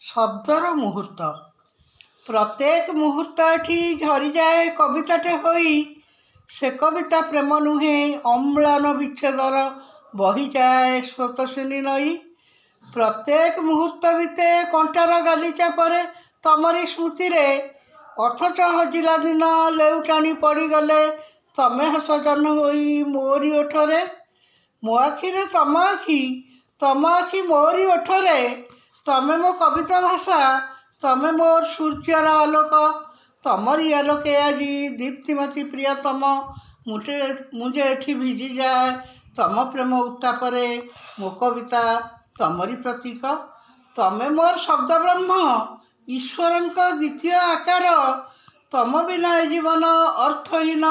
ଶବ୍ଦର ମୁହୂର୍ତ୍ତ। ପ୍ରତ୍ୟେକ ମୁହୂର୍ତ୍ତ ଏଠି ଝରିଯାଏ କବିତାଟେ ହୋଇ। ସେ କବିତା ପ୍ରେମ ନୁହେଁ, ଅମ୍ଳାନ ବିଚ୍ଛେଦର ବହିଯାଏ ସ୍ରୋତସ୍ୱିନୀ ନଈ। ପ୍ରତ୍ୟେକ ମୁହୂର୍ତ୍ତ ବିତେ କଣ୍ଟାର ଗାଲିଚା ପରେ ତମରି ସ୍ମୃତିରେ। ଅଥଚ ହଜିଲା ଦିନ ଲେଉଟାଣି ପଡ଼ିଗଲେ ତମେ ହସ ଜହ୍ନ ହୋଇ ମୋରି ଓଠରେ। ମୋ ଆଖିରେ ତମ ଆଖି, ତମ ଆଖି ମୋରି ଓଠରେ। ତମେ ମୋ କବିତା ଭାଷା, ତମେ ମୋର ସୂର୍ଯ୍ୟର ଆଲୋକ। ତମରି ଆଲୋକେ ଆଜି ଦୀପ୍ତିମତୀ ପ୍ରିୟତମ, ମୁଁ ଯେ ଏଠି ଭିଜିଯାଏ ତମ ପ୍ରେମ ଉତ୍ତାପରେ। ମୋ କବିତା ତମରି ପ୍ରତୀକ। ତମେ ମୋର ଶବ୍ଦ ବ୍ରହ୍ମ, ଈଶ୍ୱରଙ୍କ ଦ୍ୱିତୀୟ ଆକାର। ତମ ବିନା ଏ ଜୀବନ ଅର୍ଥହୀନ,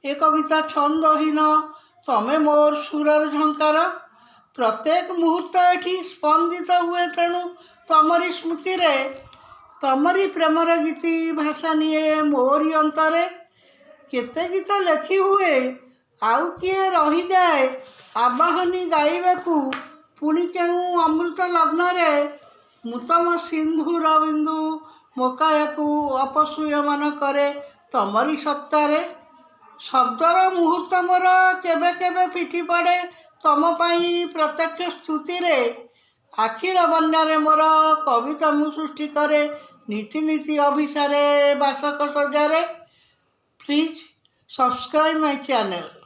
ଏ କବିତା ଛନ୍ଦହୀନ। ତମେ ମୋର ସୁରର ଝଙ୍କାର। ପ୍ରତ୍ୟେକ ମୁହୂର୍ତ୍ତ ଏଠି ସ୍ପନ୍ଦିତ ହୁଏ ତେଣୁ ତମରି ସ୍ମୃତିରେ। ତମରି ପ୍ରେମର ଗୀତି ଭାଷା ନିଏ ମୋରି ଅନ୍ତରେ। କେତେ ଗୀତ ଲେଖି ହୁଏ, ଆଉ କିଏ ରହିଯାଏ ଆବାହନୀ ଗାଇବାକୁ ପୁଣି କେଉଁ ଅମୃତ ଲଗ୍ନରେ। ମୁଁ ତମ ସିନ୍ଧୁର ବିନ୍ଦୁ, ମୋ କାୟାକୁ ଅପସୂୟମାନ କରେ ତମରି ସତ୍ତାରେ। ଶବ୍ଦର ମୁହୂର୍ତ୍ତ ମୋର କେବେ କେବେ ଫିଟି ପଡ଼େ ତମ ପାଇଁ ପ୍ରତ୍ୟକ୍ଷ ସ୍ତୁତିରେ। ଆଖିର ବନ୍ୟାରେ ମୋର କବିତା ମୁଁ ସୃଷ୍ଟି କରେ ନିତି ନିତି ଅଭିସାରେ ବାସକ ସଜାରେ। Please subscribe my channel.